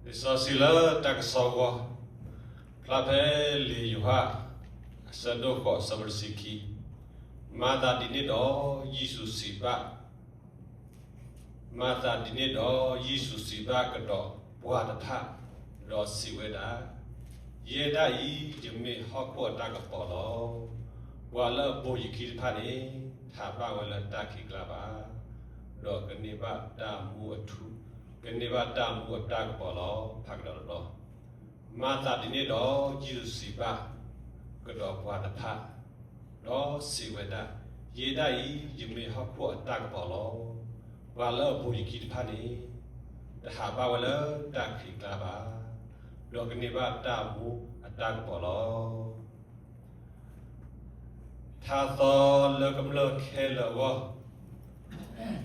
လံာ်စီဆှံလၢတၢ်ကစီၣ်အဂီၢ်, ဖျါဖဲလံာ်ယိၤဟၣ် အဆၢဒိၣ်ဃိး အဆၢဖိတဆံခံ, မၤသးဒ်န့ၣ်ဒီး ယ့ၣ်ၡူးစံးဘၣ် မၤသးဒ်န့ၣ်ဒီး ယ့ၣ်ၡူးစံးဘၣ်ကဒီးပှၤတဖၣ်, ဒီးစံးဝဲဒၣ်, ယဲဒၣ်အံၤ ယမ့ၢ်ဟီၣ်ခိၣ်အတၢ်ကပီၤလီၤ. ပှၤလၢအပိာ်ယခံတဖၣ်န့ၣ် တဟးဘၣ်ဝဲလၢတၢ်ခံးကျါဘၣ်, ဒီးကန့ၢ်ဘၣ်တၢ်မူအထူ, ကန့ၢ်ဘၣ်တၢ်မူအတၢ်ကပီၤလီၤ. ဖးကဒီးတဘျီ, မၤသးဒ်န့ၣ်ဒီး ယ့ၣ်ၡူးစံးဘၣ်ကဒီးပှၤတဖၣ်, ဒီးစံးဝဲဒၣ်, ယဲဒၣ်အံၤ ယမ့ၢ်ဟီၣ်ခိၣ်အတၢ်ကပီၤလီၤ. ပှၤလၢအပိာ်ယခံတဖၣ်န့ၣ် တဟးဘၣ်ဝဲလၢတၢ်ခံးကျါဘၣ်, ဒီးကန့ၢ်ဘၣ်တၢ်မူအတၢ်ကပီၤလီၤ. ထါသီလၢကမျၢၢ်ခဲလၢာ်အဂီၢ်,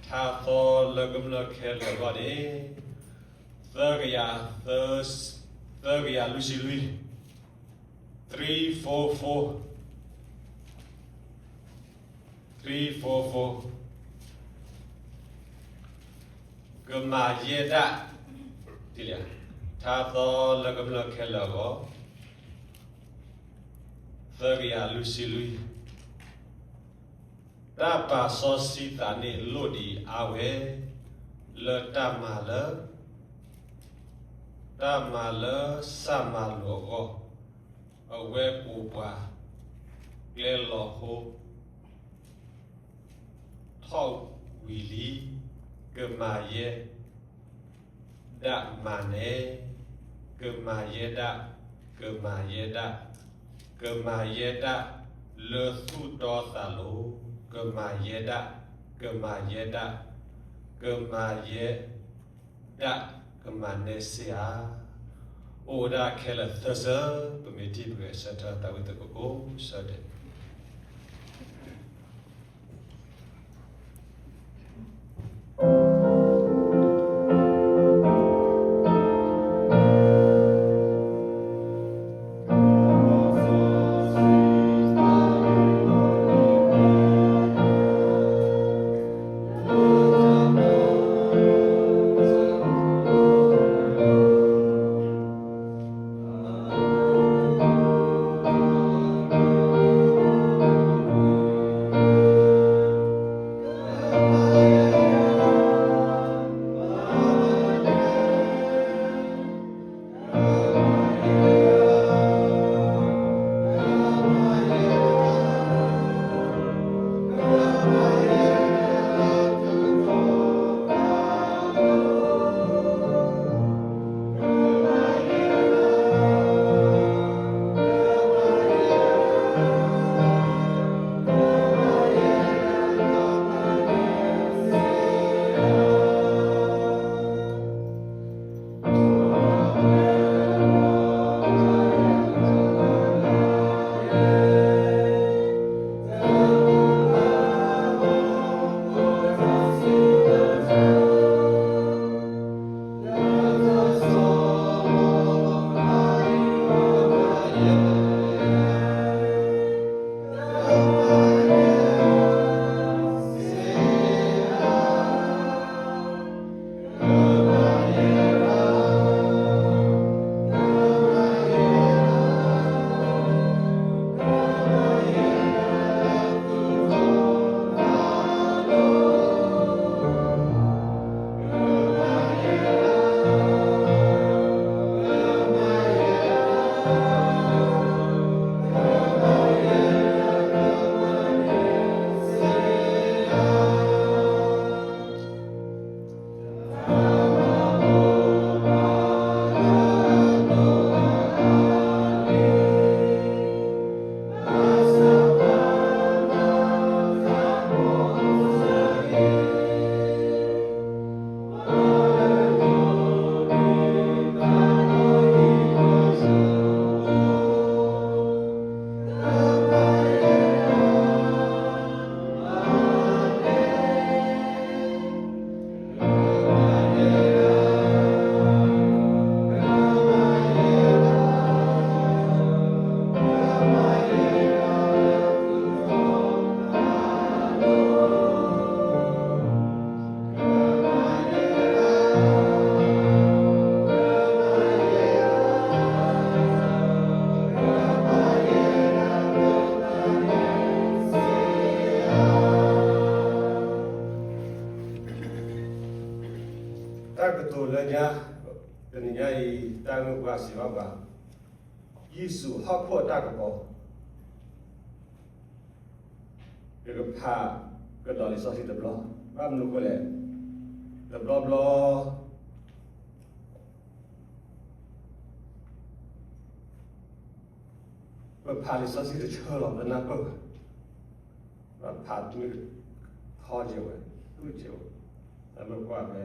ထါသီလၢကမျၢၢ်ခဲလၢာ်အဂီၢ်န့ၣ်, သၢကယၤ, သၢကယၤလွံၢ်ဆံလွံၢ်, three four four, three four four, ကမၤယဲဒၣ်, ထါသီလၢကမျၢၢ်ခဲလၢာ်အဂီၢ်, သၢကယၤလွံၢ်ဆံလွံၢ်, တၢ်ပာ်စီဆှံသးန့ၣ်လိၣ်ဒံးအါဝဲ, လၢတၢ်မၤလၢ, တၢ်မၤလၢစၢ်မၤလိာ်အဂီၢ်, အဝဲအိၣ်ပှၤကျဲလီၤဟိ ထီၣ်ဝံၤလံ, ကမၤယဲဒၣ်မၤနဲ, ကမၤယဲဒၣ်, ကမၤယဲဒၣ်, ကမၤယဲဒၣ်လၢသူၣ်တီသးလိၤ, ကမၤယဲဒၣ်, ကမၤယဲဒၣ်, ကမၤယဲဒၣ်, ကမၤနဲစ့ဧါ. အိၣ်ဝဲဒၣ်ခဲလၢာ်သၢဆၢ, ပမ့ၢ်ထံၣ်ပဂဲၤဆၢထၢၣ်သးဝံၣ်သကိးကိးဆၢဒဲး. တၢ်ကတိၤလၢညါ, တနံၤညါအံၤ တၢ်ဂ့ၢ်ပှၤစံးဘၣ်ပှၤ, ယ့ၣ်ၡူးဟီၣ်ခိၣ်အတၢ်ကပီၤ, ပကဖးကဒီးလံာ်စီဆှံတဘျီ, ဘၣ်မနုၤအဃိလဲၣ်, တဘျီဘျီ ပဖးလံာ်စီဆှံတဆၢလီၤ ပနၢ်ပၢၢ်ဘၣ်, ပဖးမ့ၢ်ထီကဲဝဲ, သူၣ်ကဲဝဲ, အလီၢ်ကွၢ်ဖဲ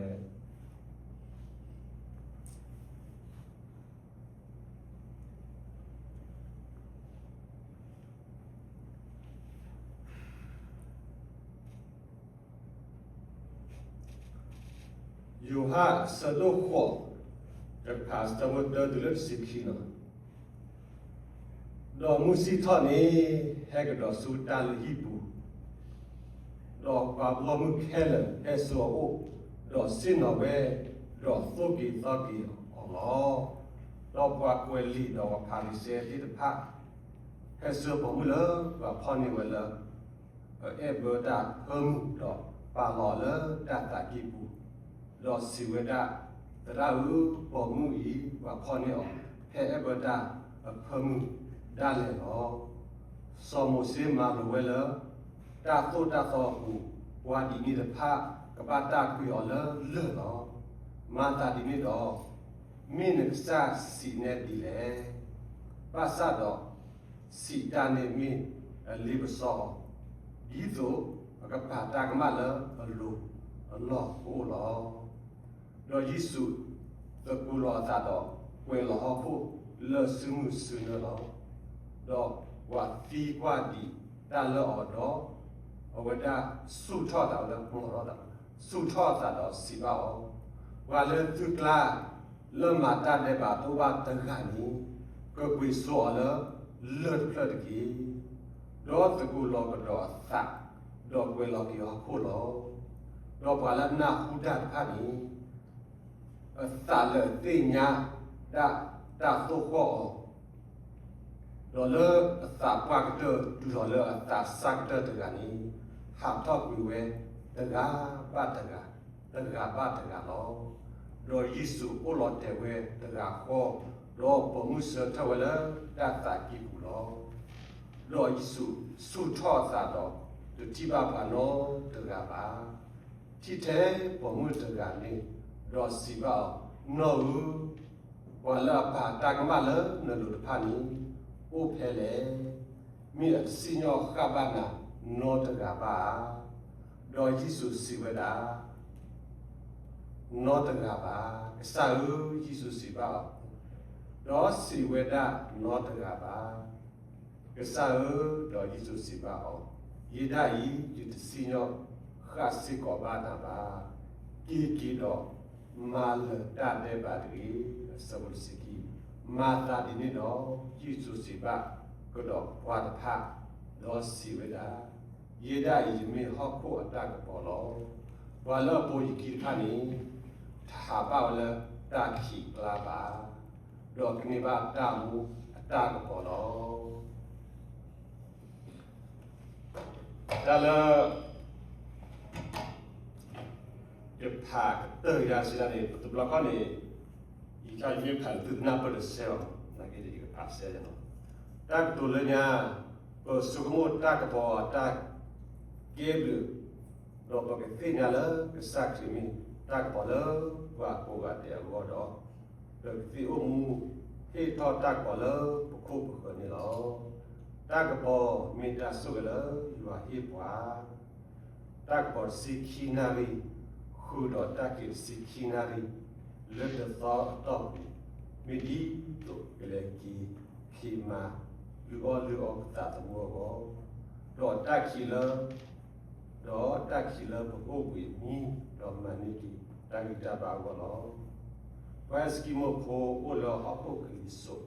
ယိၤဟၣ်အဆၢဒိၣ်ဃိး, တဖၣ်အဆၢဖိတၢတုၤလၢတဆံခံလီၤ. ဒီးမုၢ်ဆ့ၣ်ထီၣ်န့ၣ် ဟဲကဒီးဆူတၢ်လုၢ်ဟံၣ်ပူၤ, ဒီးပှၤဘီမုၢ်ခဲလၢာ်ဟဲဆူအအိၣ်, ဒီးဆ့ၣ်နီၤဝဲ, ဒီးသိၣ်က့ၤသီက့ၤအီၤလီၤ. ဒီးပှၤကွဲးလံာ်ဒီးပှၤဖၤရံၤၡဲသ့ၣ်တဖၣ် ဟဲဆူပိာ်မုၣ်လၢပှၤဖီၣ်န့ၢ်ဝဲလၢ အအဲၣ်ဘၢတၢ်အဖၢမုၢ်ဒီးပာ်လီၤလၢတၢ်သးကံၢ်ပူၤ, ဒီးစံးဝဲဒၣ်, သရၣ်ဧၢ, ပိာ်မုၣ်အံၤပှၤဖီၣ်န့ၢ်အီၤ ဖဲအဲၣ်ဘၢတၢ်အဖၢမုၢ်ဒၣ်လဲာ်လီၤ. စီၤမိၤၡ့မၤလိာ်ဝဲလၢ တၢ်သိၣ်တၢ်သီအပူၤ, ပှၤဒ်န့ၣ်တဖၣ်ကဘၣ်တၢ်ကွံာ်အီၤလၢလၢၢ်လီၤ. မၤသးဒ်န့ၣ်ဒီး, မ့ၢ်နကစၢ်စံးနဲဒ်လဲၣ်. ဘၣ်ဆၣ်ဒီး စံးတၢ်န့ၣ်မ့ၢ်အလ့ပစီအီၤ, ဒ်သိးအကပာ်တၢ်ကမၣ်လၢအလိၤအလီၢ်ကအိၣ်လီၤ. ဒီးယ့ၣ်ၡူးသကိးလီၤအသးဒီး ကွဲးလီၤဟီၣ်ခိၣ်လၢစုမုၢ်စုနၢလီၤ. ဒီးပှၤသံကွၢ်ဒံးတၢ်လၢအီၤဒီး အဝဲဒၣ်ဆူၣ်ထီၣ်သးလၢပှီၢ်ထီၣ်သး, ဆူၣ်ထီၣ်သးဒီးစံးဘၣ်အီၤ, ပှၤလၢသုကျါ လၢမၤတၢ်ဒဲးဘးတအိၣ်ဘၣ်တဂၤန့ၣ်, ကကွံာ်ဆိအီၤလၢလၢၢ်တဖျၢၣ်တက့ၢ်. ဒီးသကိးလီၤကဒီးအသး, ဒီးကွဲးလီၤက့ၤဟီၣ်ခိၣ်လီၤ. ဒီးပှၤလၢအနၢ်ဟူတၢ်တဖၣ်န့ၣ် အသးလၢအသ့ၣ်ညါဒၣ်တၢ်သိၣ်ဃီၣ်အီၤ, ဒီးလၢအသးပှၢ်ကတၢၢ်တုၤလီၤလၢအသးစၢ်ကတၢၢ်တဂၤန့ၣ်, ဟးထီၣ်ကွံာ်ဝဲတဂၤဘၣ်တဂၤ, တဂၤဘၣ်တဂၤလီၤ. ဒီးယ့ၣ်ၡူးအိၣ်လီၤတဲာ်ဝဲတဂၤဃီ, ဒီးပိာ်မုၣ်ဆၢထၢၣ်ဝဲလၢတၢ်သးကံၢ်ပူၤလီၤ. ဒီးယ့ၣ်ၡူးဆူၣ်ထီၣ်အသးဒီး တထံၣ်ဘၣ်ပှၤနီတဂၤဘၣ်. ထံၣ်ထဲပိာ်မုၣ်တဂၤန့ၣ်, ဒီးစံးဘၣ်အီၤ, နီၢ်ဧၢ, ပှၤလၢအပာ်တၢ်ကမၣ်လၢနလိၤတဖၣ်န့ၣ် အိၣ်ဖဲလဲၣ်. မ့ၢ်အတစံၣ်ညီၣ်ဃၣ်ဘၣ်နၤနီတဂၤဘၣ်ဧါ. ဒီးယ့ၣ်ၡူးစံးဝဲဒၣ်, နီတဂၤဘၣ်, ကစၢ်ဧၢ, ယ့ၣ်ၡူးစံးဘၣ်အီၤ, ဒီးစံးဝဲဒၣ်နီတဂၤဘၣ်. ကစၢ်ဧၢ, ဒီးယ့ၣ်ၡူးစံးဘၣ်အီၤ, ယဲဒၣ်အံၤ ယတစံၣ်ညီၣ်ဃၣ်စ့ၢ်ကီးဘၣ်နၤဘၣ်. က့ၤက့ၤဒီး မၤလၢာ်တၢ်ဒဲးဘးတဂ့ၤ. အဆၢဖိတဆံခံ, မၤသးဒ်န့ၣ်ဒီး ယ့ၣ်ၡူးစံးဘၣ်ကဒီးပှၤတဖၣ်, ဒီးစံးဝဲဒၣ်, ယဲဒၣ်အံၤ ယမ့ၢ်ဟီၣ်ခိၣ်အတၢ်ကပီၤလီၤ. ပှၤလၢအပိာ်ယခံတဖၣ်န့ၣ် တဟးဘၣ်ဝဲလၢတၢ်ခံးအကျါဘၣ်, ဒီးကန့ၢ်ဘၣ်တၢ်မူအတၢ်ကပီၤလီၤ. တၢ်လၢ ယဖးကတၢၢ်ယၤစံးဒ်န့ၣ် ပတဘျီခီန့ၣ် ယကစၢ်ယမ့ၢ်ဖးလၢသုတနၢ်ပၢၢ်တစဲးဘၣ်, နာ်က့ဒီးယကဖးစဲးလီၤ. တၢ်ကတိၤလၢညါ, ပဆိကမိၣ်တၢ်ကပီၤအတၢ်ကဲဘျုး, ဒီးပကသ့ၣ်ညါလၢကစၢ်ခရံာ်မ့ၢ်တၢ်ကပီၤလၢပှၤကိးဂၤဒဲးအဂီၢ်ဒီး ပကသ့ၣ်အိၣ်မူဟ့ၣ်ထီၣ်တၢ်ကပီၤလၢပခိၣ်ပဃၢၤန့ၣ်လီၤ. တၢ်ကပီၤမ့ၢ်တၢ်ဆိၣ်ဂ့ၤလၢယွၤဟ့ၣ်ပှၤ, တၢ်ကပီၤတဆံခံနၣ်ရံၣ်, ဃုာ်ဒီးတၢ်ခံးတဆံခံနၣ်ရံၣ်, လၢတသီအတီၢ်ပူၤ, မ့ၢ်ဒ်သိးကလဲၤက့ၤခံးမၤ လုၢ်အီၣ်လုၢ်အီပသးသမူအဂီၢ်, ဒီးတၢ်ခံးလၢ ဒီးတၢ်ခံးလၢပကအိၣ်ဘှံးအမံၤ, ဒီးမၤန့ၢ်က့ၤတၢ်ဂံၢ်တၢ်ဘါအဂီၢ်လီၤ. ပှၤအၢစကံမိၣ်ဖိအိၣ်လၢဟီၣ်ခိၣ်ကလံၤစိး,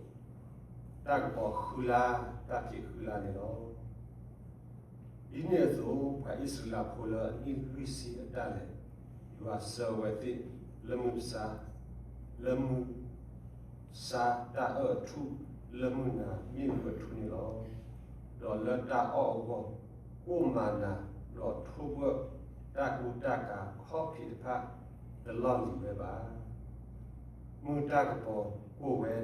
တၢ်ကပီၤဃုလါ, တၢ်ခံးဃုလါန့ၣ်လီၤ. ဒ်န့ၣ်အသိး ပှၤအံၣ်စရ့လးဖိလၢအနံၣ်လွံၢ်ဆံအတၢ်လဲၤ, ယွၤဆှၢဝဲသ့ၣ်လၢမုၢ်မဆါ, လၢမုၢ်ဆါတၢ်အၢၣ်အထူၣ်, လၢမုၢ်နၤမ့ၣ်အူအထူၣ်န့ၣ်လီၤ. ဒီးလၢတၢ်အီၣ်အဂီၢ်, ကိၣ်မၤနၤ, ဒီးထိၣ်ဘှၢၣ်, တၢ်ကူတၢ်ကၤခီၣ်ဖံးတဖၣ်, တလီၢ်လံၤဝဲဘၣ်. မုၢ်တၢ်ကပီၤကိၢ်ဝဲ,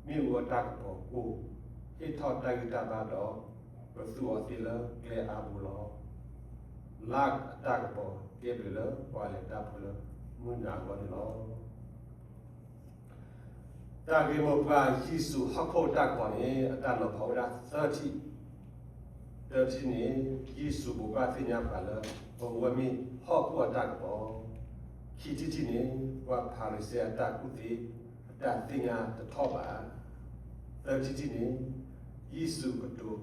မ့ၣ်အူအတၢ်ကပီၤကိၢ်, ဟ့ၣ်ထီၣ်တၢ်ဂံၢ်တၢ်ဘါဒီး ပသူအီၤသ့လၢကျဲအါဘိလီၤ. လါအတၢ်ကပီၤကဲဘျုးလၢပှၤလဲၤတၢ်ဖိလၢမုၢ်နၤအဂီၢ်န့ၣ်လီၤ. တၢ်ဂ့ၢ်မိၢ်ပှၢ် ယ့ၣ်ၡူးဟီၣ်ခိၣ်တၢ်ကပီၤန့ၣ် အတၢ်နီၤဖးဝဲဒၣ်သၢထံၣ်. တၢထံၣ်န့ၣ် ယ့ၣ်ၡူးဘိးဘၣ်သ့ၣ်ညါပှၤလၢ ပဝဲမ့ၢ်ဟီၣ်ခိၣ်အတၢ်ကပီၤ. ခံထံၣ်တထံၣ်န့ၣ် ပှၤဖၤရံၤၡဲအတၢ်ကူၣ်သ့ အတၢ်သ့ၣ်ညါတထီၣ်ဘၣ်. သၢထံၣ်တထံၣ်န့ၣ် ယ့ၣ်ၡူးကတိၤ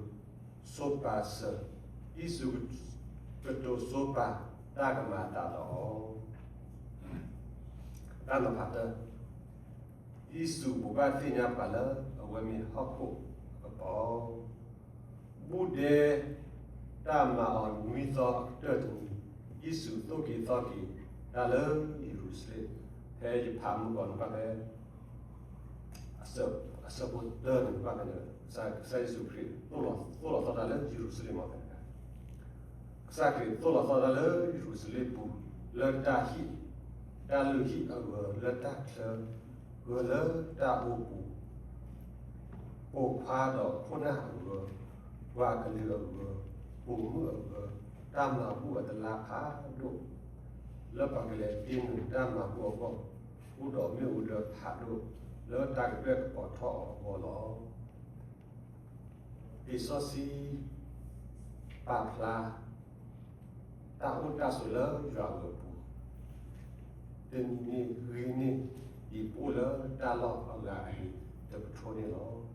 ဆိပာ်စၢၤ, ယ့ၣ်ၡူးကတိၤဆိပာ်တၢ်ကမၤအသးလီၤ. တၢ်နီၤဖးတၢ, ယ့ၣ်ၡူးဘိးဘၣ်သ့ၣ်ညါပှၤလၢအဝဲမ့ၢ်ဟီၣ်ခိၣ်အကပီၤ. ဘူးဒဲတၢ်မၤအီၤနွံသီအကတၢၢ်တနံၤ, ယ့ၣ်ၡူးသိၣ်က့ၤသီက့ၤတၢ်လၢယရူၤၡလ့ၣ်, ဖဲယဖးမုၢ်ဂီၤနကွၢ်ဖဲ အဆၢဖိတၢန့ၣ် နကွၢ်ဖဲန့ၣ် ကစၢ်ယ့ၣ်ၡူးခရံာ် သိၣ်လီၤ သိၣ်လီၤသီတၢ်လၢယရူၤၡလ့ၣ်မးဖဲန့ၣ်, ကစၢ်ခရံာ်သိၣ်လီၤသီတၢ်လၢယရူၤၡလ့ၣ်ပူၤ, လၢတၢ်ဟံၣ်, တၢ်လုၢ်ဟံၣ်အဂၢၤ, လၢတၢ်ချၢ, ဂၢၤလၢတၢ်အိၣ်ပူၤ, ပိာ်ခွါဒီးခိၣ်နၢ်အဂၢၤ, ပှၤကလုာ်အဂၢၤ, ပိာ်မုၣ်အဂၢၤ, တၢ်မၤဘူၣ်အတလါဖးဒိၣ်, လၢပှၤကလဲၤတ့နုာ်တၢ်မၤဘူၣ်အဂီၢ်, အိၣ်ဒီးမ့ၣ်အူဒၢဖးဒိၣ်, လၢတၢ်ကဒွဲၣ်ကပီၤထီၣ်အီၤအဂီၢ်လီၤ. လံာ်စီဆှံ ပာ်ဖျါ တၢ်အိၣ်တၢ်ဆိးလၢယွၤအဂီၢ်အပူၤ, တနံၤန့ၣ်ဂ့ၤန့ၢ် ဒ်ပအိၣ်လၢတၢ်လီၢ်အဂၤအဂ့ၤတကထိန့ၣ်လီၤ.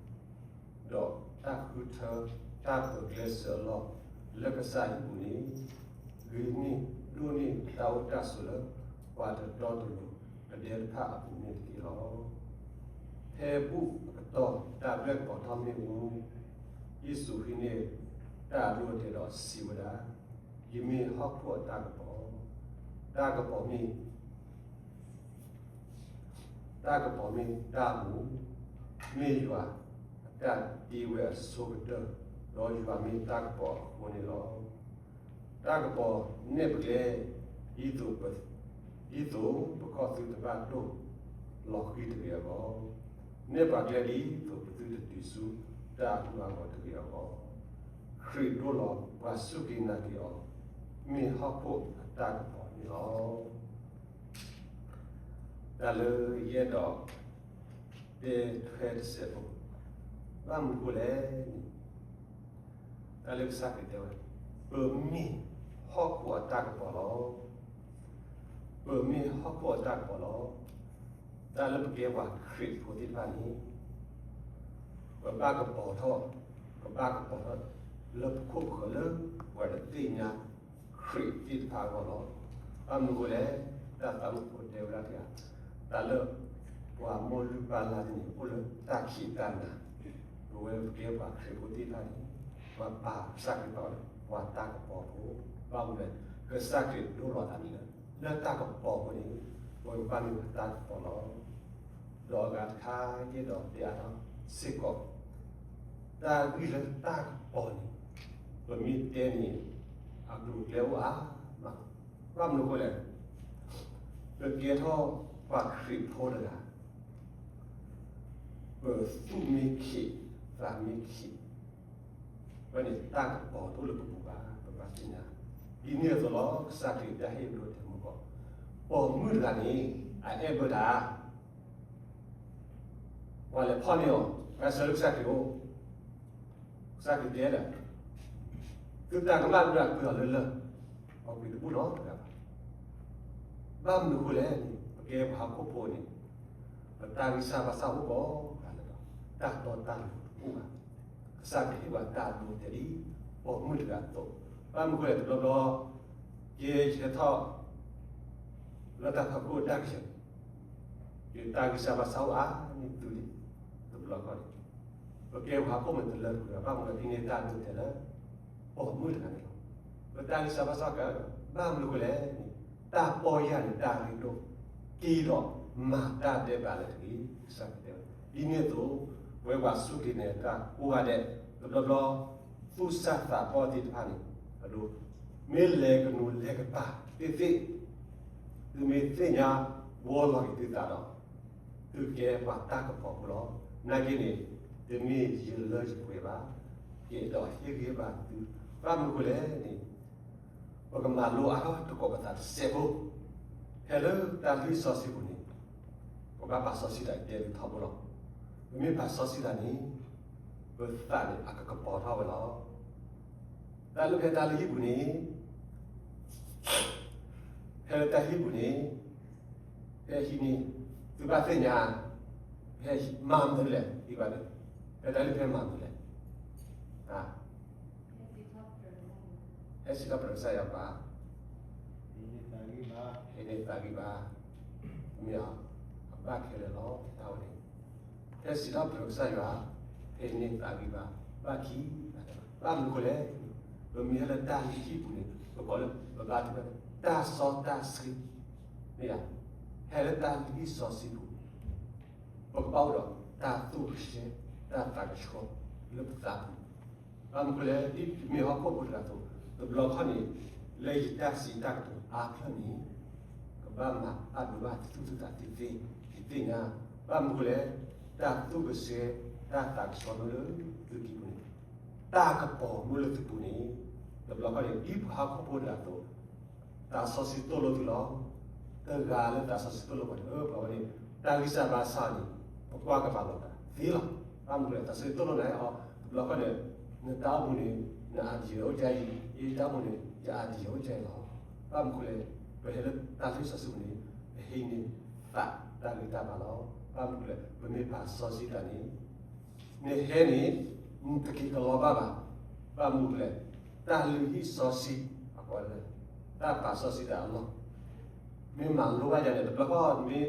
ဒီးတၢ်ဃုထၢ တၢ်ပၢၤကျဲစၢၤအလီၢ် လၢကစၢ်ဟံၣ်ပူၤန့ၣ် ဂ့ၤန့ၢ်ဒိၣ်န့ၢ်တၢ်အိၣ်တၢ်ဆိးလၢ ပှၤတတီတလိၤကဒဲတဖၣ်အပူၤန့ၣ်တက့ၢ်လီၤ. ဖဲဘူၣ်အကတီၢ် တၢ်ဒွဲၣ်ကပီၤထီၣ်မ့ၣ်အူ, ယ့ၣ်ၡူးဟံးန့ၢ် တၢ်အဒိအတဲာ်ဒီးစံးဝဲဒၣ်, ယမ့ၢ်ဟီၣ်ခိၣ်အတၢ်ကပီၤ, တၢ်ကပီၤမ့ၢ် တၢ်ကပီၤမ့ၢ်တၢ်အပူၤ, မ့ၢ်ယွၤအတၢ်တ့ဝဲအဆိကတၢၢ်, ဒီးယွၤမ့ၢ်တၢ်ကပီၤအဃိန့ၣ်လီၤ. တၢ်ကပီၤနဲၣ်ပကျဲ ဒ်သိးပ ဒ်သိးပခီၣ်သုတဘၣ်ဒိၣ်လီၤဃံၤတဂ့ၤအဂီၢ်, နဲၣ်ပကျဲဒ်သိးပသုတတုၤဆူတၢ်အဂီၢ်တဂ့ၤအဂီၢ်, ခရံာ်ဒိလီၤပှၤစူၢ်က့ၤနာ်က့ၤအီၤ, မ့ၢ်ဟီၣ်ခိၣ်အတၢ်ကပီၤန့ၣ်လီၤ. တၢ်လၢယအဲၣ်ဒိး တဲထွဲတစဲးဖိ, ဘၣ်မနုၤအဃိလဲၣ်န့ၣ်, တၢ်လၢကစၢ်ခရံာ်တဲဝဲ, ပမ့ၢ်ဟီၣ်ခိၣ်အတၢ်ကပီၤလီၤ. ပမ့ၢ်ဟီၣ်ခိၣ်အတၢ်ကပီၤလီၤ. တၢ်လၢပကဲပှၤခရံာ်ဖိသ့ၣ်တဖၣ်န့ၣ် ပဘၣ်ကပီၤထီၣ်, ပဘၣ်ကပီၤထီၣ် လၢပခိၣ်ပဃၢၤလၢပှၤတသ့ၣ်ညါခရံာ်သ့ၣ်တဖၣ်အဂီၢ်လီၤ. ဘၣ်မနုၤအဃိလဲၣ်, တၢ်သးမုၣ်ဖိတဲဝဲဒၣ်တဂၤ, တၢ်လၢပှၤမိၢ်လုၢ်ပၢ်လၢ်သ့ၣ်န့ၣ် အိၣ်လၢတၢ်ခံးတၢ်နၤ, ပဝဲပကဲပှၤခရံာ်ဖိသ့ၣ်တဖၣ်န့ၣ် ပှၤပာ်ကစၢ်ခရံာ်ပာ်ဝဲ ပှၤတၢ်ကပီၤဖိ, ဘၣ်မနုၤလဲၣ်, ကစၢ်ခရံာ်ဒိလီၤသးန့ၣ်လၢ လၢတၢ်ကပီၤအဃိန့ၣ် ပဝဲပဘၣ်မ့ၢ်ပှၤတၢ်ကပီၤလီၤ. ဒီးအဂၤတခါ ယအဲၣ်ဒိးတဲအါထီၣ်စ့ၢ်ကီး, တၢ်ဂ့ၢ်လၢတၢ်ကပီၤန့ၣ် ပမ့ၢ်တဲန့ၣ် အကျိၤအကျဲအိၣ်အါမး, ဘၣ်မနုၤအဃိလဲၣ်, ပကဲထီၣ်ပှၤခရံာ်ဖိတဂၤ ပသူၣ်မ့ၢ်ခံး သးမ့ၢ်ခံး, ဝဲန့ၣ်တၢ်ကပီၤတအိၣ်လၢပပူၤဘၣ်, ပဘၣ်သ့ၣ်ညါ. ဒ်န့ၣ်အသိးလီၤ ကစၢ်ခရံာ်တၢ်ဟ့ၣ်အဒိအတဲာ်မုၢ်ကီး, ပိာ်မုၣ်တဂၤန့ၣ် အအဲၣ်ဘၢတၢ် ပှၤလဲၤဖီၣ်န့ၢ်အီၤ ပှၤဆှၢလၢကစၢ်ခရံာ်အအိၣ်, ကစၢ်ခရံာ်တဲဒီး, သုတၢ်ကမၣ်ဒၣ်ကွံာ်အီၤလၢလၢၢ်, အီၣ်ကွံာ်တဘူၣ်လီၤတဂၤဘၣ်. ဘၣ်မနုၤအဃိလဲၣ်န့ၣ် ပကဲပှၤဟီၣ်ခိၣ်ဖိန့ၣ် ပတၢ်ဂံၢ်စၢ်ဘါစၢ်အိၣ်ကိးဂၤလၢာ်ဒီး တၢ်တီတၢ်လိၤတအိၣ်ဘၣ်. ကစၢ်ခရံာ်ဟ့ၣ်ပှၤတၢ်အဒိအတဲာ်ဒ် ပိာ်မုၣ်တဂၤအသိး, ဘၣ်မနုၤအဃိလဲၣ် တဘျီဘျီ ကဲယဟဲထီၣ် လၢတၢ်ဖီခိၣ်တၢ်ကဆၢ, ယတၢ်ဂံၢ်စၢ်ဘါစၢ်အိၣ်အါန့ၢ်သုလံ, တဘျီဃီန့ၣ် ပကဲပှၤဟီၣ်ခိၣ်မ့ၢ်တလၢတပှဲၤဘၣ်, ဘၣ်မနုၤဒ်န့ၣ်တၢ်ဒိတဲာ်လၢ ပိာ်မုၣ်တဂၤန့ၣ်လီၤ. ပတၢ်ဂံၢ်စၢ်ဘါစၢ်က, ဘၣ်မနုၤအဃိလဲၣ်န့ၣ် တၢ်ပီၢ်ယၢ်န့ၣ်တၢ်ရ့ဒိၣ်, တ့ဒီးမၤတၢ်ဒဲးဘးလၢတဂ့ၤ, ကစၢ်ခရံာ်တဲဝဲ. ဒ်န့ၣ်အသိး ပဝဲပှၤစူၢ်က့ၤနာ်က့ၤတၢ်ကိးဂၤဒဲး တဘျီဘျီ သူၣ်စၢ်သးဘီၣ်သ့ၣ်တဖၣ်န့ၣ် အဒိ မ့ၢ်လဲၤကနူၤလဲၤကပၤသ့ၣ်သ့ၣ် သုမ့ၢ်သ့ၣ်ညါဝီလီၤက့ၤသုသးဒီး, သုကဲပှၤတၢ်ကပီၤဖိလီၤ. နာ်က့န့ၣ်, တမ့ၢ်ယလၢယပှဲၤဘၣ်, ယအဲၣ်ဒိးဟ့ၣ်ဂံၢ်ဘါသု, ဘၣ်မနုၤဃိလဲၣ်န့ၣ်, ပကမၤလိအါထီၣ်သကိးပသးတစဲးဖိ, ဖဲလၢတၢ်လၢစီဆှံပူၤန့ၣ်, ပဘၣ်ပာ်စီဆှံတၢ်တဲလၢထီဘိလီၤ. ပမ့ၢ်ပာ်စီဆှံတၢ်န့ၣ်, ပသးန့ၣ်အကကပီၤထီၣ်ဝဲလီၤ. တၢ်လၢဖဲတၢ်လၢဟံၣ်ပူၤန့ၣ်, ဖဲလၢတၢ်ဟံၣ်ပူၤန့ၣ်, ဖဲဟံၣ်န့ၣ်, သုဘၣ်သ့ၣ်ညါ, ဖဲမၤမနုၤလဲၣ်, ဖဲတၢ်လၢဖဲမၤမနုၤလဲၣ်, ဟဲစံးထီၣ်ပတြၢၤကစၢ်ယွၤဘၣ်, ဟ့ၣ်န့ၢ်သးဂံၢ်ဘါ, မ့ၢ်အီၤ, အဘၣ်ခဲလၢာ်လီၤ တၢ်ဝဲန့ၣ်, ဖဲစံးထီၣ်ပတြၢၤကစၢ်ယွၤ, ဟ့ၣ်န့ၢ်သးဂံၢ်ဘါ, ဘၣ်ခံ, ဘၣ်မနုၤဃိလဲၣ်, ပမ့ၢ်ဟဲလၢတၢ်လၢဟံၣ်ပူၤန့ၣ် ပကိးလၢပဘါထုကဖၣ်, တၢ်စီတၢ်ဆှံ, မ့ၢ်ဧါ, ဟဲလၢတၢ်လၢစီဆှံပူၤ, ပကဘၣ်အိၣ်ဒီးတၢ်သိၣ်ကဆှီ, တၢ်သးကဆှီလၢပသးပူၤ, ဘၣ်မနုၤဃိလဲၣ်, ဒ်ပမ့ၢ်ဟီၣ်ခိၣ်ဖိတဂၤအသိး, တဘျီခီၣ်န့ၣ်, လၢယတၢ်စံးတၢ်ကတိၤအါဖျၢၣ်န့ၣ်, ကဘၣ်မၤအဒိဘၣ်သ့ၣ်သ့ၣ်, ယသ့ၣ်ညါ, ဘၣ်မနုၤဃိလဲၣ်, တၢ်သိၣ်ကဆှီ, တၢ်သးကဆှီမ့ၢ်လၢသုခံပူၤန့ၣ်, တၢ်ကပီၤမ့ၢ်လၢသုပူၤန့ၣ်, တဘျီခီၣ်န့ၣ် ဒ်ပှၤဟီၣ်ခိၣ်ဖိတဂၤအသိး သးစီဆှံသိၣ်လိသုလီၤ. တဂၤလၢသးစီဆှံသိၣ်လိပှၤန့ၣ်, ပှၤဝဲန့ၣ်, တၢ်ဂံၢ်စၢ်ဘါစၢ်န့ၣ်, ပကွၢ်ကမၤလီၤသးသ့လီၤ. ဘၣ်မနုၤလဲၣ်, သးစီဆှံသိၣ်လိနၤအီၤ, တဘျီခီၣ်န့ၣ်, နတၢ်အိၣ်မူန့ၣ်, နအဒံၣ်ယအိၣ်ကါအံၤ, ယတၢ်အိၣ်မူန့ၣ်, ယအဒံၣ်ယအိၣ်ကါအံၤလီၤ. ဘၣ်မနုၤလဲၣ်, ပဟဲလၢတၢ်လၢစီဆှံပူၤန့ၣ်, ပဟ့ၣ်န့ၢ်သးတၢ်ဂံၢ်တၢ်ဘါလီၤ. ဘၣ်မနုၤလဲၣ်, ပမ့ၢ်ပာ်စီဆှံတၢ်န့ၣ် နဟဲန့ၣ်, နတက့ၤကလီၤဘၣ်ဘၣ်. ဘၣ်မနုၤလဲၣ်, တၢ်လုၢ်ဟံၣ်စီဆှံ, အဃိ, တၢ်ပာ်စီဆှံတၢ်အလီၢ်, မ့ၢ်မၤလိဘၣ်ယၤန့ၣ် တဘျီခီၣ်မ့ၢ်, ယဟ့ၣ်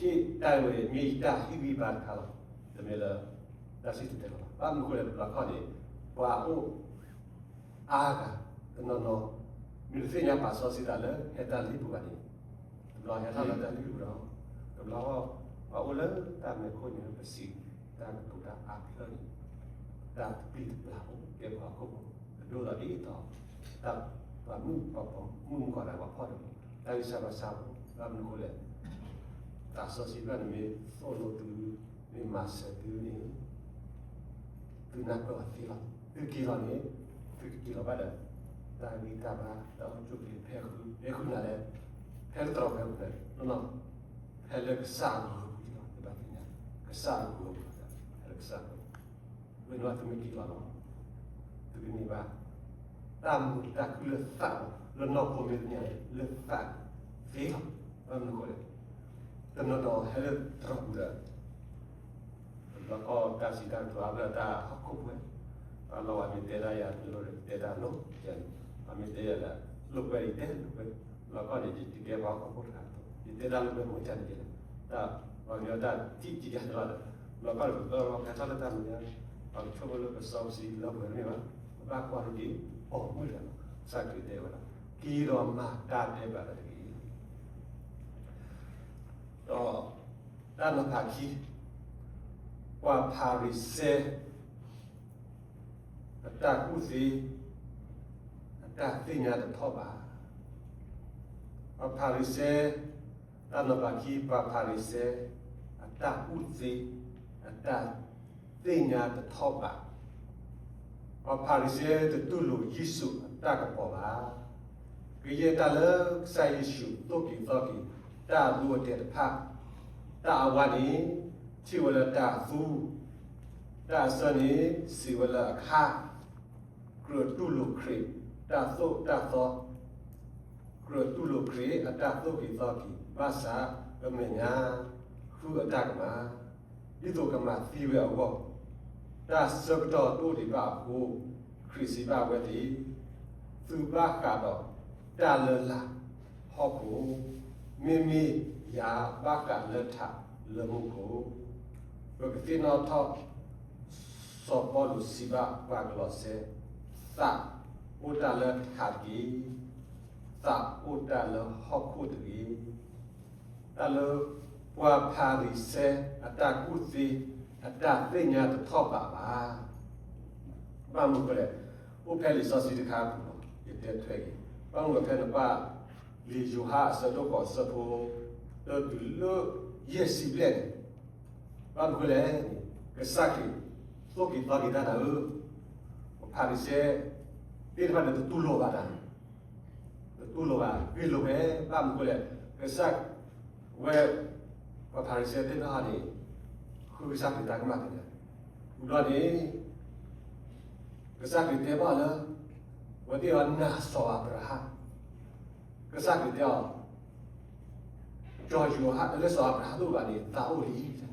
တၢ်ဝဲန့ၣ် မ့ၢ်ယတၢ်ဟ့ၣ်ဂံၢ်ဘါတခါလီၤ. တမ့ၢ်လၢ, တၢ်စံၣ်တဲၤတဲလီၤ. ဘၣ်မနုၤဃိလဲၣ်, တဘျီခီၣ်န့ၣ်, ပှၤအိၣ် အါဂၤ, တနီၤနီၤ, မ့ၢ်တသ့ၣ်ညါပာ်စီဆှံတၢ်လၢဟဲတၢ်လၢဟံၣ်ပူၤဘၣ်န့ၣ်, တဘျီဟဲထီၣ်လၢတၢ်လၢဟံၣ်ပူၤဒီး, တဘျီ, ပှၤအိၣ်လၢတၢ်မဲာ်ခိၣ်န့ၣ် ပစံး, တၢ်ကတိၤတၢ်အါဖျၢၣ်န့ၣ်, တၢ်တပျံၤတပျၢ်အိၣ်ကဲပှၤဟီၣ်ခိၣ်ဖိ, အဒိဒီးဒ်သိး, တၢ်ပှၤမုၣ်ပှၤမုၣ်မုၣ်ကီၢ်ဒၣ်ပှၤဖီၣ်တၢ်, တၢ်ဂံၢ်စၢ်ဘါစၢ်, ဘၣ်မနုၤဃိလဲၣ်, သးစီဆှံဘၣ်န့ၣ်မ့ၢ်သိၣ်လိသု, မ့ၢ်မၤစၢၤသုန့ၣ် သုနၢ်ပၢၢ်အီၤသ့လီၤ. သုက့ၤလီၤန့ၣ်, သုကက့ၤလီၤဘၣ်ဒီး, တၢ်ဂံၢ်တၢ်ဘါ, တၢ်အိၣ်ဆူၣ်အိၣ်ချ့, ဖဲဃု, ဖဲဃုနၤလဲၣ်, ဖဲလၢတြီဖဲဃုနၤ, ဖဲလၢကစၢ်အဂီၤပူၤလီၤ. တဘၣ်သ့ၣ်ညါ, ကစၢ်အဂီၤပူၤ, ဖဲလၢကစၢ်အဂီၤ, ဝဲန့ၣ်ဘၣ်သုမ့ၢ်က့ၤလီၤလီၤ, သုကန့ၢ်ဘၣ် တၢ်မုာ်တၢ်ခုၣ်လၢသးလီၤ. လၢနီၢ်ခိမ့ၢ်သ့ၣ်ညါလၢသး, သ့လီၤ. ဘၣ်မနုၤဃိလဲၣ်, တနီၤနီၤဟဲလၢတြီပူၤဒီး, တဘျီဃီတၢ်စံးတၢ်ကတိၤအါဖျၢၣ်တၢ်ဟီၣ်ခိၣ်ဖိ, အလီၤဝဲမ့ၢ်တဲဒၣ်ယၤတလိၣ်ဒီး တဲတၢ်နီတမံၤ, အမ့ၢ်တဲယၤလၢ, လိာ်ကွဲန့ၣ်တဲလိာ်ကွဲ, တဘျီဃီန့ၣ် ယတကဲပှၤဟီၣ်ခိၣ်ဖိတဂၤအသိး, ယတဲတၢ်လိာ်ကွဲမ့ၢ်တၢ်န့ၣ်ကဲလဲၣ်, တၢ်, ပှၤကညီတၢ်ထံၣ်ကံယၤတလီၤဒီး, တဘျီဃီန့ၣ် ပကဖဲထီၣ်လၢတၢ်မဲာ်ညါ, ပှၤကဆိကမိၣ်လၢပစီပစံးလၢပှဲၤမ့ၢ်ဘၣ်, ပဘၣ်ကွၢ်လိာ်က့ၤ, ပိာ်မုၣ်တဂၤလီၤ. ကစၢ်ခရံာ်တဲဝဲဒၣ်, က့ၤဒီးမၤတၢ်ဒဲးဘးတဂ့ၤ ဒီးတၢ်နီၤဖးခံ, ပှၤဖၤရံၤၡဲ အတၢ်ကူၣ်သ့, အတၢ်သ့ၣ်ညါတထီၣ်ဘး. ပှၤဖၤရံၤၡဲ, တၢ်နီၤဖးခံ, ပှၤဖၤရံၤၡဲ အတၢ်ကူၣ်သ့, အတၢ်သ့ၣ်ညါတထီၣ်ဘး. ပှၤဖၤရံၤၡဲတတူၢ်လိာ်ယ့ၣ်ၡူးအတၢ်ကပီၤဘၣ်. ကယဲၢ်တၢ်လၢကစၢ်ယ့ၣ်ၡူးသိၣ်က့ၤသီက့ၤ တၢ်အဒိအတဲာ်တဖၣ်, တၢ်အဝါန့ၣ် ထံၣ်ဝဲလၢတၢ်အသူ, တၢ်အဆၢန့ၣ် စံးဝဲလၢအခါ, ကြၢးတူၢ်လိာ်ခရံာ်တၢ်သိၣ်တၢ်သီ, ကြၢးတူၢ်လိာ်ခရံာ်အတၢ်သိၣ်က့ၤသီက့ၤ, ဘၣ်ဆၣ်အမဲာ်ညါ ဃုအတၢ်ကမၣ်, ဒ်သိးကမၤသံဝဲအဂီၢ်, တၢ်ဆၢကတီၢ်တအိၣ်ဒံးဘၣ်အဃိ, ခရံာ်စံးဘၣ်အဝဲသ့ၣ်, သုဘၣ်ဃးဒီးတၢ်လၢလာ်ဟီၣ်ခိၣ်, မ့မ့ၢ်ယၤဘၣ်ဃးလၢထးလၢမူခိၣ်. ပကသ့ၣ်နီၣ်ထီၣ် စီၤပီလူးစံးဘၣ်ပှၤကလီးစဲ, သးအိၣ်တၢ်လၢထးတဂ့ၤ, သးအိၣ်တၢ်လၢဟီၣ်ခိၣ်တဂ့ၤ. တၢ်လၢပှၤဖၤရံၤၡဲအတၢ်ကူၣ်သ့ အတၢ်သ့ၣ်ညါတထီၣ်ဘးဘၣ်. ဘၣ်မနုၤဃိလဲၣ်, အိၣ်ဖဲလံာ်စီဆှံတခါအပူၤလီၤ. ယတဲထွဲက့ၤ, ဘၣ်မနုၤဖဲနဘၣ် လံာ်ယိၤဟၣ်အဆၢဒိၣ်ဃိးအဆၢဖိ တၢတုၤလၢယဲၢ်ဆံဘျဲၣ်န့ၣ်, ဘၣ်မနုၤဃိလဲၣ်န့ၣ် ကစၢ်ခရံာ်သိၣ်က့ၤသီက့ၤတၢ်နၤဧၢ, ပှၤဖၤရံၤၡဲသ့ၣ်တဖၣ်န့ၣ် တတူၢ်လိာ်ဘၣ်တၢ် တတူၢ်လိာ်ဘၣ် ဂ့ၢ်လိာ်ဝဲ, ဘၣ်မနုၤဃိလဲၣ် ကစၢ်ဝဲ ပှၤဖၤရံၤၡဲသ့ၣ်တဖၣ်န့ၣ် ဃုကစၢ်ခရံာ်တၢ်ကမၣ်ဖဲန့ၣ်, ဝံၤဘျီန့ၣ် ကစၢ်ခရံာ်တဲဘၣ်လၢ အဝဲသ့ၣ်အီၤနာ်စီၤအၤဘြၤဟၣ်, ကစၢ်ခရံာ်တဲအီၤ ကၠီယိၤဟၣ်လၢစီၤအၤဘြၤဟၣ်တအိၣ်ဘၣ်န့ၣ် သးအိၣ်လံ,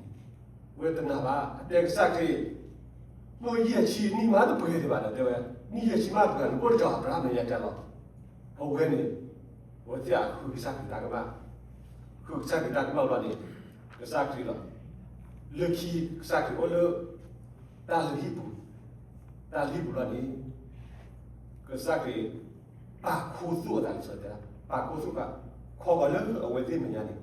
ဝဲတနာ်ဘၣ် အတဲကစၢ်ခရံာ် မ့ၢ်ယဲၢ်ဆံနံၣ်မးတပှဲၤဒံးဘၣ်ဒီး တဲဝဲ နံၣ်ယဲၢ်ဆံမးတပှဲၤ နအိၣ်တကၠီၤအၤဘြၤဟၣ်မဲာ်ညါတဲလီၤ, အဝဲန့ၣ် အဝဲသ့ၣ်အဃုကစၢ်ခရံာ်တၢ်ကမၣ်, ဃုကစၢ်ခရံာ်တၢ်ကမၣ်ဘျီန့ၣ် ကစၢ်ခရံာ်လီၤ, လၢခံကစၢ်ခရံာ်အိၣ်လၢ တၢ်လုၢ်ဟံၣ်ပူၤ, တၢ်လုၢ်ဟံၣ်ပူၤဘျီန့ၣ် ကစၢ်ခရံာ် ပာ်ခူသူၣ်အသးလံ စီၤတဲ, ပာ်ခူသူၣ်ဘၣ်, ခီဂီၤလၢအဝဲသ့ၣ်မဲာ်ညါန့ၣ်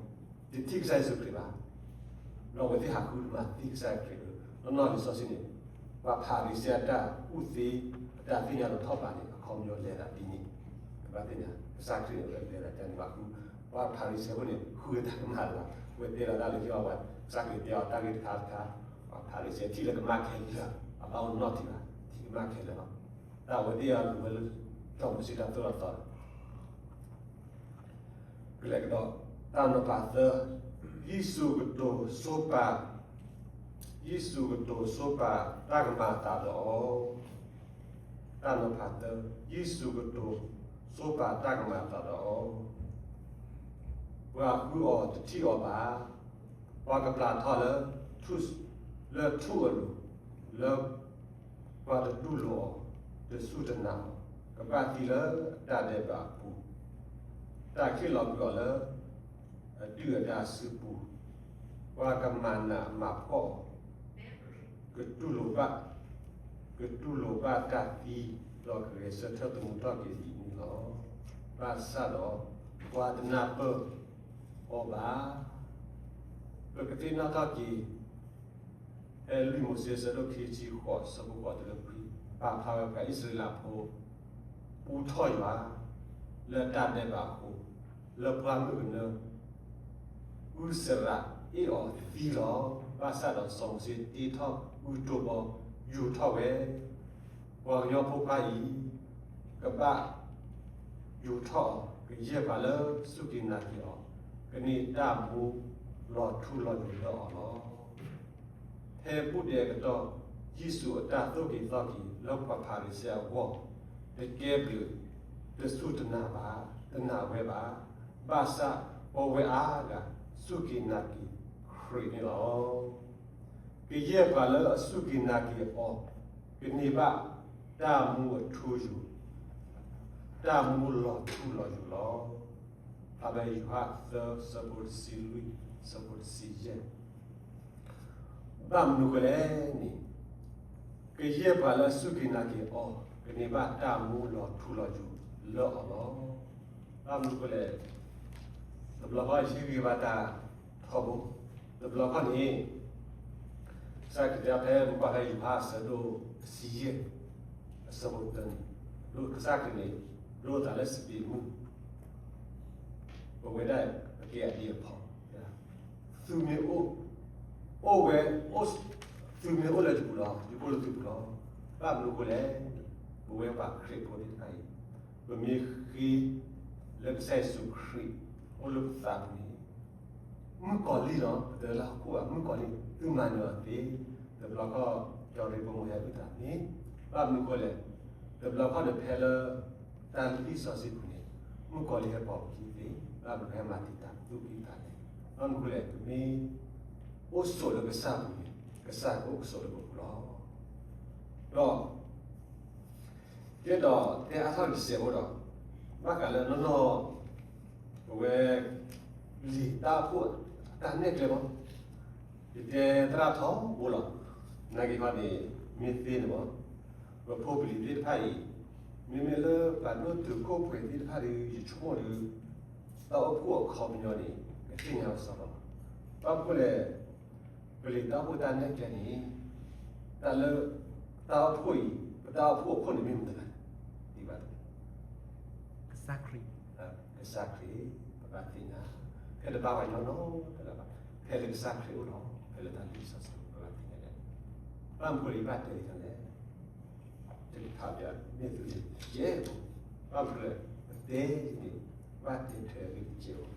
တထံၣ်ကစၢ်ယ့ၣ်ၡူးခရံာ်ဘၣ်, ဒီးအဝဲသ့ၣ်ဟးဃုမၤသံကစၢ်ခရံာ်, နီၢ်နီၢ်လံာ်စီဆှံန့ၣ် ပှၤဖၤရံၤၡဲအတၢ်ကူၣ်သ့ အတၢ်သ့ၣ်ညါလီၤထီၣ်ပာ်န့ၣ် အခီပညီလဲၤသးဒ်န့ၣ်, ကဘၣ်သ့ၣ်ညါ ကစၢ်ခရံာ်န့ၣ် လဲၤသးဒ်န့ၣ်ဘၣ်ဃု, ပှၤဖၤရံၤၡဲဖိန့ၣ် ဃုတၢ်ကမၣ်လၢၤဘၣ်, အဝဲတဲလီၤတၢ်လၢခံဘၣ်, ကစၢ်ခရံာ်တဲအီၤတၢ်ဂ့ၢ်တခါတခါ, ပှၤဖၤရံၤၡဲထံၣ်လၢကမၣ်ခဲလၢာ်, အဘၣ်အိၣ်နီတထံၣ်ဘၣ်, ထံၣ်ကမၣ်ခဲလၢာ်လီၤ, တၢ်အဝဲသ့ၣ်အီၤလူၤဝဲလၢ စီၤမိၤၡ့တၢ်သိၣ်တၢ်သီ ကလဲၤကဒီး, တၢ်နီၤဖးသၢ, ယ့ၣ်ၡူးကတိၤဆိပာ်, ယ့ၣ်ၡူးကတိၤဆိပာ်တၢ်ကမၤအသးဒီးအီၤ, တၢ်နီၤဖးသၢ, ယ့ၣ်ၡူးကတိၤဆိပာ်တၢ်ကမၤအသးဒီးအီၤ, ပှၤဃုအီၤတထံၣ်အီၤဘၣ်, ပှၤကပျၢ်ထီၣ်လၢ လၢထူၣ်အလိၤ, လၢ ပှၤတတူၢ်လိာ်အီၤ, တစူၢ်တနာ်အီၤ, ကဘၣ်သံလၢအတၢ်ဒဲးဘးအပူၤ, တၢ်ခ့ၣ်လီၤကွံာ်အီၤလၢ အဒုၣ်အဒါစုပူၤ, ပှၤကမၤနးမၤဖှီၣ်အီၤ, ကတူၢ်လိာ်ဘၣ်, ကတူၢ်လိာ်ဘၣ်တၢ်သံ, ဒီးကဂဲၤဆၢထၢၣ်သမူထီၣ်က့ၤအံၤန့ၣ်လီၤ. ဘၣ်ဆၣ်ဒီး ပှၤတနၢ်ပၢၢ်အီၤဘၣ်. ပကသ့ၣ်နီၣ်ထီၣ်က့ၤ ဖဲလွံၢ်မိၤၡ့ အဆၢဒိၣ်ခံဆံဃိး အဆၢဖိဃိးတုၤလၢခွံ, ပာ်ဖျါဝဲပှၤအံၣ်စရ့လးဖိ ပူထီၣ်ယွၤ လၢတၢ်ဒဲးဘးအဃိ, လၢပှၢ်မုၢ်ကနၢ အုၣ်စရးအ့ၣ်အီၤသံလီၤ. ဘၣ်ဆၣ်ဒီးစီၤမိၤၡ့တ့ထီၣ်အူတိၢ်ဘီ ယူာ်ထီၣ်ဝဲ, ပှၤကညီဖိခွါအံၤ ကဘၣ်ယူာ်ထီၣ်အီၤ, ကယဲၢ်ပှၤလၢစူၢ်က့ၤနာ်က့ၤအီၤ, ကန့ၢ်တၢ်မူလီၤထူလီၤယိာ်လၢအီၤလီၤ. ဖဲဘူးဒဲးအကတီၢ် ယ့ၣ်ၡူးအတၢ်သိၣ်က့ၤသီက့ၤလၢပှၤဖၤရံၤၡဲအဂီၢ်, တကဲဘျုး, တစူၢ်တနာ်ဘၣ်, တနာ်ဝဲဘၣ်. ဘၣ်ဆၣ်ပဝဲအါဂၤ စူၢ်က့ၤနာ်က့ၤခရံာ်န့ၣ်လီၤ. ကယဲၢ်ပှၤလၢအစူၢ်က့ၤနာ်က့ၤအီၤ ကန့ၢ်ဘၣ်တၢ်မူအထူအယိာ်, တၢ်မူလီၤထူလီၤယိာ်လီၤ. ဖဲယိၤဟၣ်သၢ အဆၢဖိတဆံလွံၢ် အဆၢဖိတဆံယဲၢ် ဘၣ်မနုၤဃိလဲၣ်န့ၣ်, ကယဲၢ်ပှၤလၢအစူၢ်က့ၤနာ်က့ၤအီၤ ကန့ၢ်ဘၣ်တၢ်မူလီၤထူလီၤယိာ်လၢအီၤလီၤ. ဘၣ်မနုၤဃိလဲၣ်, တဘျီဃီယဟ့ၣ်ဂံၢ်ဘါတၢ်ထီဘိ, တဘျီဃီန့ၣ် ကစၢ်ခရံာ်တဲဖဲမ့ၢ်ကွၢ်ဖဲယိၤဟၣ်အဆၢဒိၣ်တဆံယဲၢ် အဆၢဖိတၢန့ၣ်, ကစၢ်ခရံာ်န့ၣ် ဒိးသးလၢစပံးမုၢ်, ပဝဲဒၣ်ပကဲအဒံအဖီ, သုမ့ၢ်အိၣ်, အိၣ်ဝဲ, သုမ့ၢ်အိၣ်လၢယပူၤလီၤ, ယကအိၣ်လၢသုပူၤလီၤ. ဘၣ်မနုၤအဃိလဲၣ်, ပဝဲပှၤခရံာ်ဖိသ့ၣ်တဖၣ်အံၤ, ပမ့ၢ်ဃ့လၢကစၢ်ယ့ၣ်ၡူးခရံာ်အိၣ်လၢပသးပူၤန့ၣ်, မုၣ်ကီၤလံၢ်လီၤ, ပတလၢဟီၣ်ခိၣ်ဘၣ်, မုၣ်ကီၤလံၢ် သုမၤနၢၤအီၤသ့, တဘျီဃီ ကၠီၤရံးပမိၢ်ဟဲအုၣ်သးန့ၣ်, ဘၣ်မနုၤအဃိလဲၣ်, တဘျီဃီန့ၣ်ဖဲလၢ တၢ်လုၢ်ဟံၣ်စီဆှံပူၤန့ၣ်, မုၣ်ကီၤလံၢ်ဟဲပိာ်ပခံသ့, ဘၣ်မနုၤဟဲမၤတံာ်တာ်သူၣ်ကံၢ်သးလဲ, ဘၣ်မနုၤအဃိလဲၣ်, ပမ့ၢ်အိၣ်ဆိးလၢကစၢ်ပူၤန့ၣ်, ကစၢ်ကအိၣ်ကဆိးလၢပပူၤလီၤ. ဒီး ကဲဒီးတဲအါထီၣ်တစဲးဖိဒီး, ဘၣ်ဃးလၢနီၢ်နီၢ် ပဝဲ လံာ်တၢ်အိၣ်ဖှိၣ်အတၢ်နဲၣ်ကျဲမး, ယတဲသရၣ်ထီဘိလီၤ. နာ်က့ၤခီန့ၣ် မ့ၢ်သ့န့ၣ်မး, ပဖိပလံၤသ့ၣ်တဖၣ်အံၤ, မ့မ့ၢ်လၢပှၤဒိၣ်တုာ်ခိၣ်ပှဲၤသ့ၣ်တဖၣ်ဒီး ယဆိကမိၣ်ဒီး တၢ်အိၣ်ဖှိၣ်အခီပညီန့ၣ် ကသ့ၣ်ညါအီၤစ့ၢ်ကီးလီၤ. ဘၣ်မနုၤအဃိလဲၣ်, ပလံာ်တၢ်အိၣ်ဖှိၣ်တၢ်နဲၣ်ကျဲန့ၣ်, တၢ်လၢ တၢ်အိၣ်ဖှိၣ်အံၤ, ပတၢ်အိၣ်ဖှိၣ်အခိၣ်န့ၣ်မ့ၢ်မတၤတဂၤ, ဒ်ဘၣ်တဂၤ, ကစၢ်ခရံာ်, ကစၢ်ခရံာ် ပဘၣ်သ့ၣ်ညါ, ဖဲတဘါပှၤညီနီတဂၤဘၣ်, ဖဲလၢကစၢ်ခရံာ်အိၣ်ဒီး ဖဲလၢတၢ်လံၣ်စီဆှံ ပဘၣ်သ့ၣ်ညါဒ်လဲၣ်. ဘၣ်မနုၤအဃိလၢယဘၣ်တဲဒ်လဲၣ်, ယကဖးပျးန့ၢ်သုတကဲးဖိ, ဘၣ်မနုၤလဲၣ်, ပတဲန့ၣ် ဘၣ်တဲထွဲအဂ့ၢ်တကဲးဖိ,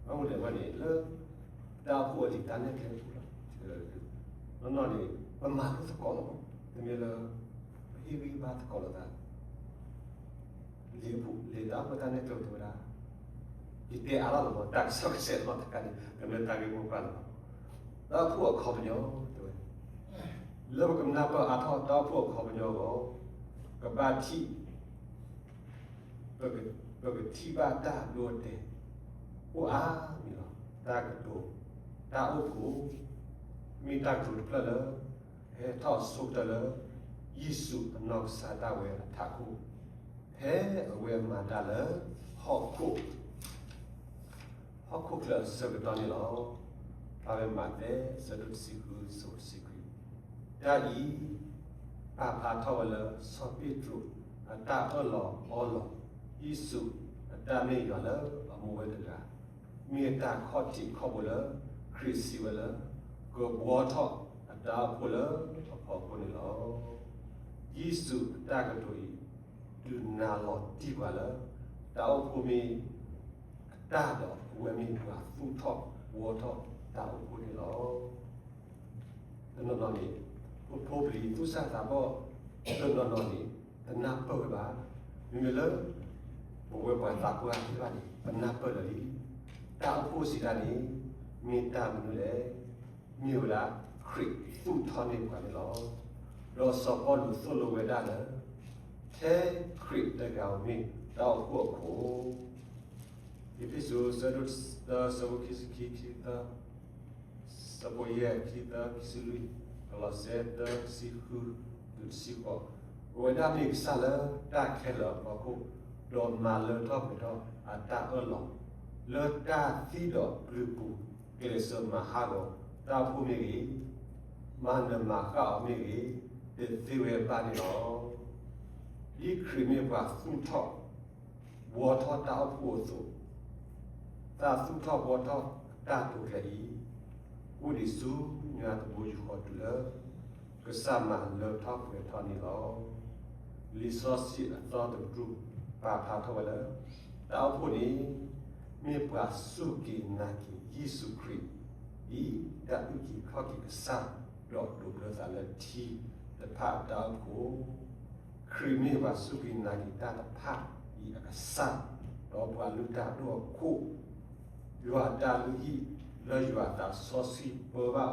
ဘၣ်မနုၤလဲၣ်န့ၣ် လၢ တၢ်အိၣ်ဖှိၣ်အလံာ်တၢ်နဲၣ်ကျဲအပူၤလီၤ. နီၢ်နီၢ်န့ၣ် ပမၤလိသကိးလီၤ, တမ့ၢ်လၢ ပဟ့ၣ်ဂံၢ်ဘါသကိးလိာ်သး လံာ်ဖိ လံာ်တၢ်အိၣ်ဖှိၣ်တၢ်နဲၣ်ကျဲတဲဝဲဒၣ်, ယတဲအါထီၣ်လီၤမး တၢ်ကစီၣ်ကစဲးလီၤတခါန့ၣ် ကမျၢၢ်တၢ်ဂ့ၢ်မိၢ်ပှၢ်လီၤ. တၢ်အိၣ်ဖှိၣ်အခီပညီတဲဝဲ, လၢပကနၢ်ပၢၢ်အါထီၣ်တၢ်အိၣ်ဖှိၣ်အခီပညီအဂီၢ်, ကဘၣ်ထံၣ် ပကထံၣ်ဘၣ်တၢ်အဒိအတဲာ် အိၣ်အါမံၤလီၤ. တၢ်ကတိၤ တၢ်အိၣ်ဖှိၣ် မ့ၢ်တၢ်ကတိၤတဖျၢၣ်လၢ ဟဲထီၣ်ဆိကတၢၢ်လၢ ယ့ၣ်ၡူးအနီၢ်ကစၢ်ဒၣ်ဝဲအထးခိၣ်, ဖဲအဝဲမၤတၢ်လၢ ဟီၣ်ခိၣ် ဟီၣ်ခိၣ်ချၢအဆၢကတီၢ်န့ၣ်လီၤ. ဖျါဝဲမးသဲ အဆၢဒိၣ်တဆံဃု အဆၢဖိတဆံခွံ, တၢ်အံၤ ပာ်ဖျါထီၣ်ဝဲလၢ စီၤပ့းတရူးအတၢ်အၢၣ်လီၤအီလီၤ ယ့ၣ်ၡူးအတၢ်မ့ၢ်ယွၤလၢအမူဝဲတဂၤ, မ့ၢ်တၢ်ခီၣ်ထံးခီၣ်ဘိလၢ ခရံာ်စံးဝဲလၢ ကဘှီထီၣ်အတၢ်အိၣ်ဖှိၣ်လၢအဖီခိၣ်န့ၣ်လီၤ. ယ့ၣ်ၡူးအတၢ်ကတိၤအံၤ ဒုးနၤလီၤတံၢ်ပှၤလၢ တၢ်အိၣ်ဖှိၣ်မ့ၢ်အတၢ်ဒီး အဝဲမ့ၢ်ပှၤသူၣ်ထီၣ်ဘှီထီၣ်တၢ်အိၣ်ဖှိၣ်န့ၣ်လီၤ. တနီၤနီၤန့ၣ် ပဖိပလံၤသူၣ်စၢ်သးဘီၣ် တနီၤနီၤန့ၣ် တနၢ်ပၢၢ်ဝဲဘၣ်. မ့မ့ၢ်လၢ ပဝဲပှၤသးပှၢ်သ့ၣ်တဖၣ်န့ၣ် ပနၢ်ပၢၢ်လၢာ်လံ. တၢ်အိၣ်ဖှိၣ်စံးတၢ်န့ၣ် မ့ၢ်တၢ်မနုၤလဲၣ်. မ့ၢ်ဝဲဒၣ် ခရံာ်သူၣ်ထီၣ်န့ၢ်ပှၤန့ၣ်လီၤ. ဒီးစီၤပီလူးသိၣ်လိဝဲဒၣ်လၢ ထဲခရံာ်တဂၤဧိၤမ့ၢ်တၢ်အိၣ်ဖှိၣ်အခိၣ် အ့းဖ့းစူး အဆၢဒိၣ်တဆၢ အဆၢဖိခံဆံခံ ခံဆံသၢ, အဆၢဖိယဲၢ် ခံဆံသၢ ခံဆံလွံၢ်, ကလီးစဲ တၢ တဆံဃု တုၤတဆံဃိး, ပဝဲဒၣ်မ့ၢ်ကစၢ်လၢတၢ်ခဲလၢာ်အဖီခိၣ်, ဒီးမၤလၢထီၣ်ပှဲၤထီၣ်အတၢ်အၢၣ်လီၤ, လၢတၢ်သံဒီးပျုၤပူၤ ကျဲးစၢးမၤဟးဂီၤတၢ်အိၣ်ဖှိၣ်မ့ၢ်ဂ့ၤ, မၤနၢၤမၤဃၣ်အီၤမ့ၢ်ဂ့ၤ, တသ့ဝဲဘၣ်န့ၣ်လီၤ. ဒ်ခရံာ်မ့ၢ်ပှၤသူၣ်ထီၣ် ဘှီထီၣ်တၢ်အိၣ်ဖှိၣ်အသိး, တၢ်သူၣ်ထီၣ်ဘှီထီၣ်အတၢ်တိာ်ကျဲၤအံၤ, အိၣ်ဒံးဆူညါတဘိယူၢ်ဃီတုၤလၢ ကစၢ်မၤလၢထီၣ်ပှဲၤထီၣ်န့ၣ်လီၤ. လံာ်စီဆှံအသီတကတြူၢ် ပာ်ဖျါထီၣ်ဝဲလၢ တၢ်အိၣ်ဖှိၣ်န့ၣ် မ့ၢ်ပှၤစူၢ်က့ၤနာ်က့ၤယ့ၣ်ၡူးခရံာ်အံၤ တၢ်အုၣ်က့ၤခီၣ်က့ၤကစၢ် ဒီးဒိးဘျၢသးလၢထံတဖၣ်အတၢ်အိၣ်ဖှိၣ် ခရံာ်မ့ၢ်ပှၤစူၢ်က့ၤနာ်က့ၤတၢ်တဖၣ်အံၤအကစၢ်, ဒီးပှၤလုၢ်တၢ်ဒိၣ်အခိၣ်, ယွၤတၢ်လုၢ်ဟံၣ်လၢယွၤအသးစီဆှံပၢဘၣ်အီ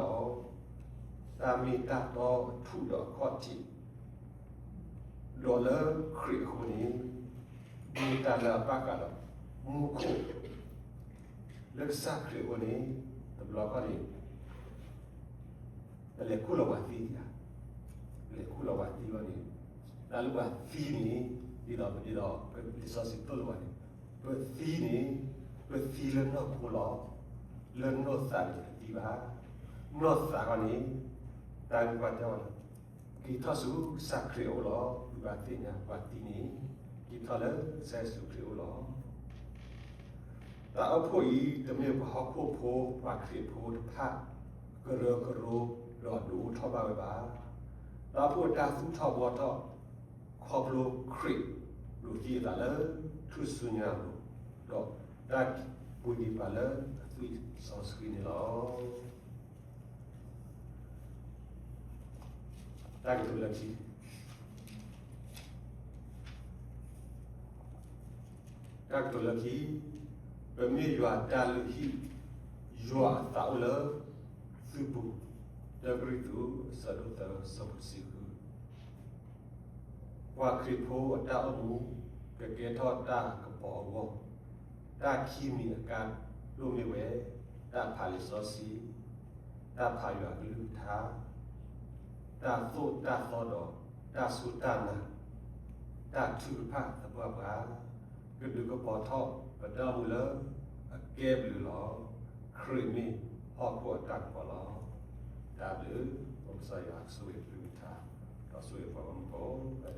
ၤ, တၢ်မ့ၢ်တၢ်တီအထူးဒီးအခီၣ်ထံး, ဒီးလၢခရံာ်အဃိန့ၣ် မ့ၢ်တၢ်လၢအဘၣ်ဃးဒီးမူခိၣ် လၢကစၢ်ခရံာ်အဃိန့ၣ် တဘျီခီၣ်န့ၣ် ပလဲၤခူၣ်လီၤပှၤသံဧါ, ပလဲၤခူၣ်လီၤပှၤသံဘၣ်န့ၣ်, တၢ်လၢပှၤသံန့ၣ် ဒ်သိးပဒ်သိးလံာ်စီဆှံသိၣ်လိပှၤန့ၣ်, ပသံန့ၣ် ပသံလၢနီၢ်ခိလီၤ. လၢနီၢ်သးန့ၣ်တသံဘၣ်. နီၢ်သးခီန့ၣ် တၢ်ဂ့ၢ်ပှၤတဲဝဲလၢ က့ၤထီၣ်ဆူကစၢ်ခရံာ်အအိၣ်လီၤ. ပဘၣ်သ့ၣ်ညါပှၤသံန့ၣ် က့ၤထီၣ်လၢကစၢ်ယ့ၣ်ၡူးခရံာ်အအိၣ်လီၤ. တၢ်အိၣ်ဖှိၣ်အံၤ တမ့ၢ်ပှၤဟီၣ်ခိၣ်ဖိ ပှၤခရံာ်ဖိတဖၣ် ကရၢကရိ ဒီးဒုးအိၣ်ထီၣ်ဘၣ်ဝဲဘၣ်. တၢ်အိၣ်ဖှိၣ်တၢ်သူၣ်ထီၣ်ဘှီထီၣ် ခီဖျိခရံာ်ဒိးသံအသးလၢထူၣ်စုညါအလိၤ, ဒီးတၢ်ပှ့ၤက့ၤပှၤလၢအသွံၣ်စီဆှံန့ၣ်လီၤ. တၢ်ကတိၤလၢခံ တၢ်ကတိၤလၢခံ, ပမ့ၢ်ယွၤတၢ်လုၢ်ဟံၣ်, ယွၤအသးအိၣ်လၢသုပူၤ, တၢကရံၣ်သူး အဆၢဒိၣ်သၢ အဆၢဖိတဆံဃု. ပှၤခရံာ်ဖိအတၢ်အိၣ်မူ ကကဲထီၣ်တၢ်ကပီၤအဂီၢ်, တၢ်ခံမံၤအကါဒိၣ်မ့ၢ်ဝဲ တၢ်ဖးလံာ်စီဆှံ, တၢ်ဖးယွၤအကလုၢ်ကထါ, တၢ်သိၣ်တၢ်သီဒီးတၢ်စူၢ်တၢ်နာ်, တၢ်ထုကဖၣ်သပှၢ်ပှၢ်, ကဒုးကပီၤထီၣ်ပတၢ်အိၣ်မူလၢအကဲဘျုးလီၤ. ခရံာ်မ့ၢ်ဟီၣ်ခိၣ်အတၢ်ကပီၤလီၤ. တၢ်ဘျုး, မ်ကစၢ်ယွၤဆိၣ်ဂ့ၤအကလုၢ်ကထါ, ဒီးဆိၣ်ဂ့ၤပှၤဂီၢ်မုၢ်ကိးဂၤဒဲး.